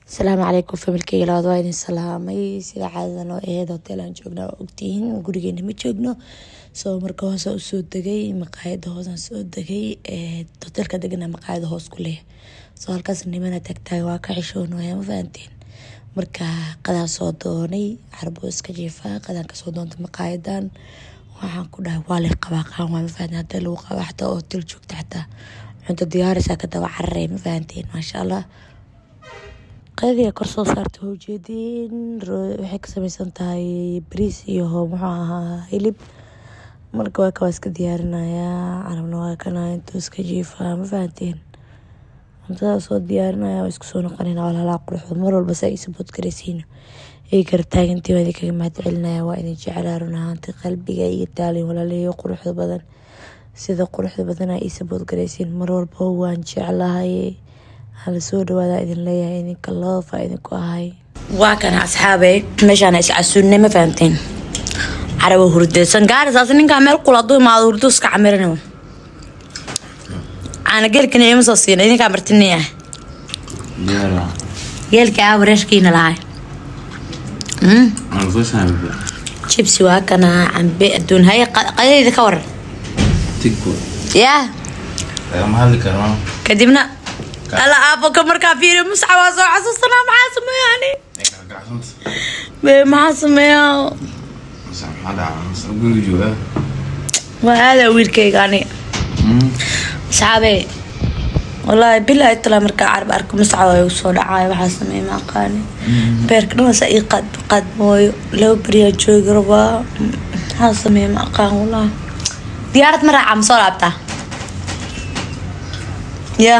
Asalaamu calaykum familkeyga labaad, waa idin salaamay. Sida caadada noo aheyd, hotel aan joognaa waa ogtihiin, gurigeena ma joogno. Soo marka hoose usoo degay, maqaayada hoosaan soo degay, hotelka degana maqaayada hoos ku leh. Soo halkaas nimana taagtaag waa ka xishoonaya, ma fahanteen? Marka qadaan soo doonay, carbo iska jiifaa, qadaan kasoo doontay maqaayadan. Waxaan ku dhahay waa lay qabaa qaan waa, ma fahanteen? Hadii lagu qaba xataa hotel joogta, xataa cunto diyaaraysaa ka daba cararay, ma fahanteen? Maasha Allah, qadadiga kor soo saartay waa ujeediin. Waxay ka sameysan tahay bariis iyo muxuu ahaa hilib. Marka waa ka waa iska diyaarinayaa, carabna waa kana intuu iska jiifaa, ma fahanteen? Cuntada soo diyaarinaya, waa isku soo noqonayna. Walaalaa quruxda, mar walba saa ii support garaysiino ay garab taagantii, waa idinkaga mahad celinaya. Waa idin jeclaa run ahaantii, qalbiga iyo taalin. Walaalahay quruxda badan, sida quruxda badan aa ii support garaysiin mar walba, waan jeclahay. Hala soo dhawaada idin leeyahay, idinka love aa idinku ahay. Waa kana asxaabe, meeshaan is casuunay, ma fahamteen? Carabo hurdaysan gaarisaas, ninkaa meel kula hadduu imaado hurdo iska camirinayo. Caana geelkana ima soo siina, idinkaa martinaya geelka aa wareerkiina lahay. Jibsi waa kana, cambe adduun. Haye, qadadeyda ka waran yaa? Kadibna alla aabo ka markaa fiiriyo Musca waa soo xasuusanaa. Maxaa sameeyaa ani? Maxaa sameeyaa? Waa aadaa wiilkayga ani. Asxaabe, wallaahi bilaahi talaa, markaa Carab arko Musca waa igu soo dhacaayo. Waxaa sameeya ma aqaani, beerka dhan saa ii qaad qaad mooyo. 2 beriyaa joogi rabaa, maxaa sameeya ma aqaan wallaahi. Diyaarad ma raaca, ma soo laabtaa ya?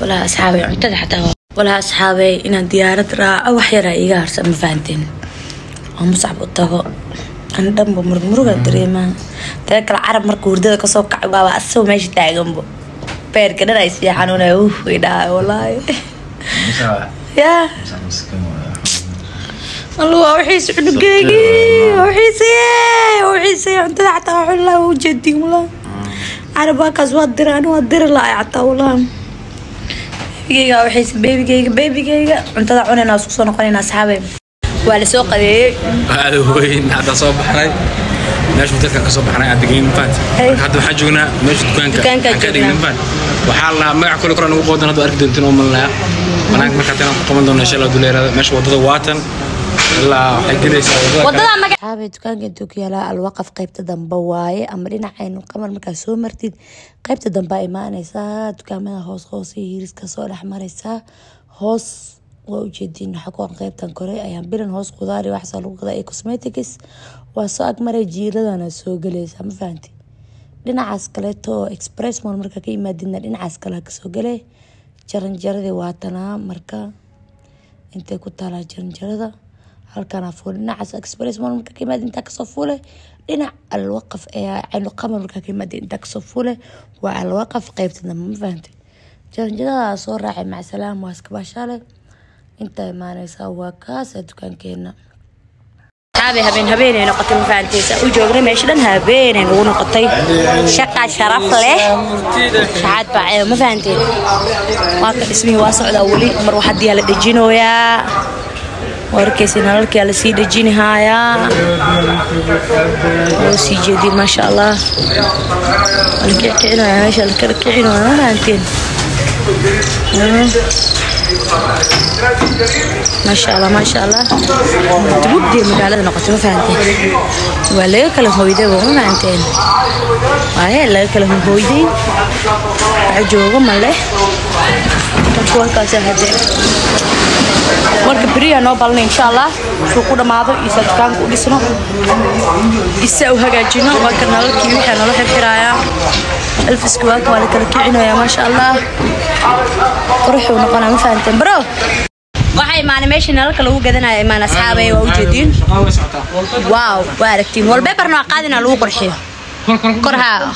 Walahi asxaabay, cuntada xataa, walahi asxaabay, inaan diyaarad raaco wax yaraa iiga harsan, ma fahanteen? Oo Muscab u tago an dhanba murug muruga dareemaa. Tada kale Carab marka hurdada kasoo kacay waaba asagoo meesha taaganbo, beerka dhan ay sii xanuunaya way dhahay wallaahi ya. Alla waa wixiis cunugeygii, waa wixiisay, waa wixiisay. Cuntada xataa waa cuni lahaa, waa ujeedin wallaahi. Carab waa kaas, waa dira, ani waa diri lahay xataa wallaahi. Babygeyga waa wixiisa, babygeyga, babygeyga. Cuntada cunayna, isku soo noqonayna asxaabe. Waa la soo qadeeyey. Aada weyn, hadda soo baxnay meesha hotelka ka soo baxnay aan degeyn, mafahat? Marka hadda waxaan joognaa meesha dukaanka. Dukaanka aan ka dhignay joognaa. Mafahat, waxaa la lahaa magac kale koran ugu qoodan, hadda arki doontiin oo malnaya banaanka. Markaa tan ku qaban doona insha Allah duleerada meesha wadada waatan ilaa waxay gelaysaa wadada kale. Wadada magac asxaabe, dukaanka intuu ku yaalaa Alwaqaf qaybta dambe waaye, ama dhinacaynu Qamar markaa soo martid qaybta dambe aa imaanaysaa. Dukaamada hoos hoos iyo hiriska soo dhex maraysaa hoos, waa ujeediin. Waxaa ku qoran qaybtan kore ayaan bilan hoos khudaar iyo waxaas lagu gadaa iyo cosmetics. Waa soo agmaray, jiiradana soo gelaysaa, ma fahanti? Dhinacaas kaleeto Express Mall markaa ka imaadidna, dhinacaas kale kasoo galay. Jaranjaradii waatanaa, marka intay ku taalaa jaranjarada halkaana fuule. Dhinacaas Express Mall markaa ka imaadid intaa kasoo fuule, dhinac Alwaqaf ee Caynu Qamar markaa ka imaadid intaa kasoo fuule, waa Alwaqaf qaybta dambe, ma fahantay? Jaranjarada soo raacay, macsalaam, waa iska baashaale. Intaa imaanaysaa, waa kaasa dukaankeena. Asxaabe, habeen habeenay noqotay, ma fahanteen? U joognay meesha dhan habeenay nagu noqotay. Shaqa sharaf leh, shaxaad baa, ma fahanteen? Waa ka dhismihii waa socdaa weli, mar waxadiyaa la dhejinooyaa, waa arkaysa nalalkiyaa lasii dhejinhayaa, loo sii jeediyay. Maasha Allah, waa la kicinayaa meesha, la kala kicinaya, ma fahanteen? Maasha Allah, maasha Allah, mugdiya magaalada noqotay, ma fahanteen? Waa laga kala hoyday, ma fahanteen? Waaye laga kala hoyday, waxa jooga ma leh. Marka warkaas hadee, marka beriyaa noo balnay insha Allah, suu ku dhamaado isa dukaanka u dhisno, isa u hagaajino. Waa ka nalalkii wixii nala xirxirayaa, alfiski waa ka, waa la kala kicinayaa. Maasha Allah, quruxuu noqonaa, ma fahanteen? Bro, waxaa imaanay meeshii nalalka lagu gadanaya imaan asxaabay, waa ujeediin. Wow, waa aragtiin, wallpaperna waa qaadina lagu qurxiyo kor haa.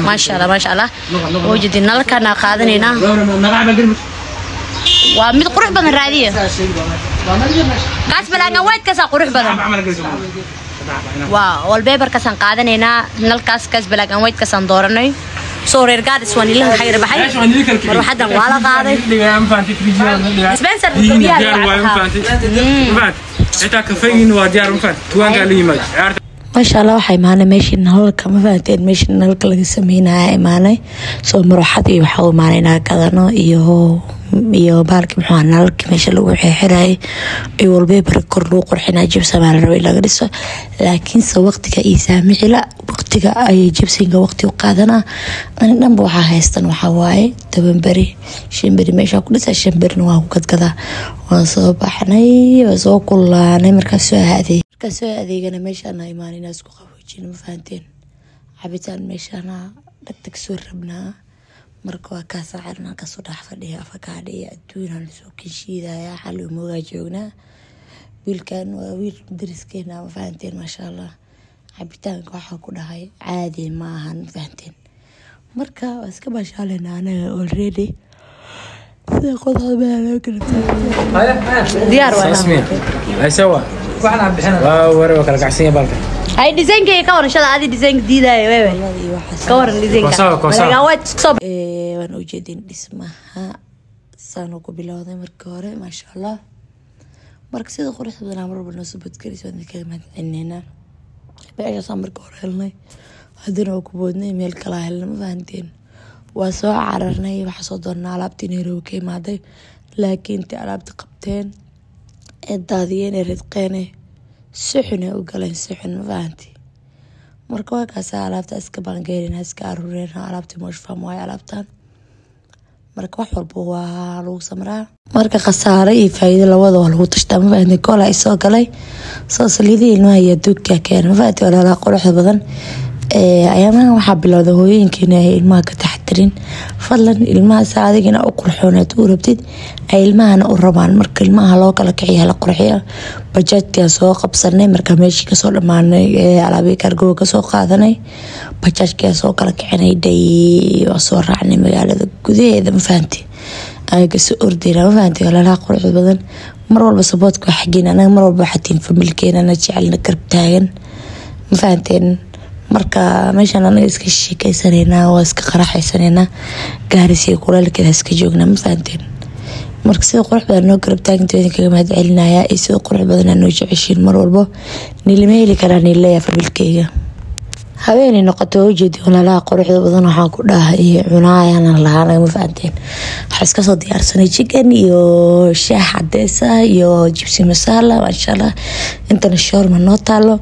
Maasha Allah, maasha Allah, waa ujeediin, nalalkana qaadanaynaa. Waa mid qurux badan, raadiya kaas balaagan white kaasaa qurux badan. Waa wallpaperkaasaan qaadanaynaa, nalkaas kaas black and white kaasaan dooranay. Soo reer Gaarisa waan ilaha xayr baxay. Marwaxadan waa la qaaday. Spencer diyaar waaye, ma fahanti? Ma fahanti? Xitaa kafeyn waa diyaar, ma fahanti? Tuwaankaa la yimaad ciyaarta. Maasha Allah, waxaa imaanay meeshii nalalka, ma fahanteen? Meeshii nalalka laga sameynaya imaanay. Soo marwaxad iyo waxaa u imaanay inaan gadano iyo bahalki, muxuu ahaa, nalalka meesha lagu xirxirayay iyo wallpaper kor lagu qurxinaya. Gypsum baa la rabay in laga dhiso, laakiinse waqtiga ii saamicila, waqtiga ayay gypsumka waqti u qaadanaa. Ani dhanba waxaa haystan waxaa waaye 10 beri, 5 beri meeshaa ku dhisa, 5 berina waa ku gadgadaa. Waan soo baxnay, waan soo kulaanay. Markaan soo adeegana meeshaan imaan inaan isku qaboojino, ma fahanteen? Cabitaan meeshaana dhagtag soo rabnaa. Marka waa kaa saacadna kasoo dhex fadhiya, afakaadho iyo adduunaan soo kinshiidaya. Xali moogaa joognaa. Wiilkan waa wiil dariskeena, ma fahanteen? Maasha Allah, cabitaanka waxaa ku dhahay caadi ma ahan, ma fahanteen? Marka waa iska baashaalena anaga already. Sida qodaxda baa loo kala diyaar. Saas miya? Hayse waa waa ware, waa kala kacsan yahay baalka. Ay, designkayga ka waran? Shala adi design diidaayo wewe, ka waran designka? Koosawa, koosawa. Walagaa waa isku soo Waan ujeedin dhismaha saanu ku bilowday markii hore, maasha Allah. Marka sida quruxda badanaa mar walba noo soo badgelaysa, waan idinkaga mahadcelineynaa. Meeshaasaan marka hore helnay, haddana waa ku boodnay, meel kalaa helnay, ma fahanteen? Waa soo cararnay, waxaa soo doonnaa alaabtii Nairobi ka imaaday, laakiin intay alaabta qabteen ee daadiyeen ee ridqeen si xun ay u galeen, si xun, ma fahanti? Marka waa kaasa alaabta iska baangeerina, iska aruureen alaabtii. Moshfam waaye alaabtan. Marka wax walba waa lagu samraa. Marka khasaare iyo faa'iido labada waa lagu tashtaa, ma fahanti? Koola ay soo galay soo saliidihii ilmaha iyo duugka keena, ma fahanti? Walaalaha quruxda badan, ayaamahan waxaa bilowday hooyooyinkeena ay ilmaha ka taxadirin. Fadlan, ilmaha sa adigina u qurxooneed u rabtid ay ilmahana u rabaan. Marka ilmaha loo kala kiciya, la qurxiya. Bajaajkaa soo qabsanay marka meeshii kasoo dhamaanay, alaabihii cargoga kasoo qaadanay, bajaajkaa soo kala kicinay dhay, waa soo raacnay magaalada gudaheeda, ma fahanti? Ay kasoo ordayna, ma fahanti? Walaalaha quruxda badan, mar walba supportka waa xaggeena. Anaga mar walba waxaa tihiin familkeena, na jecelna, garab taagan, ma fahanteen? Marka meeshaan anaga iska sheekeysanaynaa, waa iska qaraxaysanaynaa, Gaarisa iyo kuleelkeeda iska joognaa, ma fahanteen? Marka sida qurux badan noo garab taaganta idin kaga mahad celinayaa, iyo sida qurux badan noo jeceshiin mar walbo nilama heli karaa, nileeya familkeyga. Habeenay noqoto, waa ujeedi walaalaha quruxda badan, waxaan ku dhahay cunaayaan lahaa, ma fahanteen? Waxaa iska soo diyaarsanay chicken iyo shaah cadeys ah iyo jibsi masala, maasha Allah. Intana shawarma noo taalo.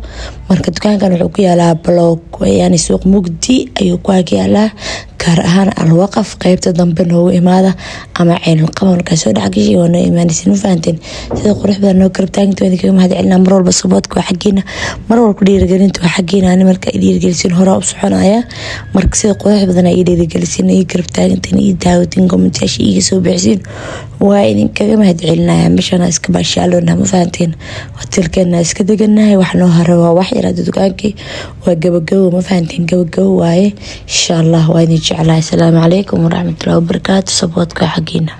Marka dukaankan wuxuu ku yaalaa Block, yani suuq mugdi ayuu ku ag yaalaa, gaar ahaan Alwaqaf qeybta dambe noogu imaada, ama Ceynulqamar markaa soo dhexgashay waa noo imaanaysin, ma fahanteen? Sida qurux badan noo garab taaganta waan kaga mahad celinaa. Mar walba supportka waa xaggiina, mar walba dhiirigelinta waa xaggiina. Ani marka i dhiirigelisin horaa u soconaya. Marka sida qurux badan ay ii dhiirigelisin, ii garab taagantiin, ii daawatin, commentayaasha iiga soo bixisiin, waa idinkaga mahad celinaya. Meeshaan iska baashaalona, ma fahanteen? Hotelkeena iska deganahay, wax noo hara waa wax yar. Hada dukaankii waa gabagabo, ma fahanteen? Gabagabo waaye, insha Allah. Waa idin jeclahay. Asalaamu calaykum waraxmatullahi wabarakaatu. Supportka waa xaggiina.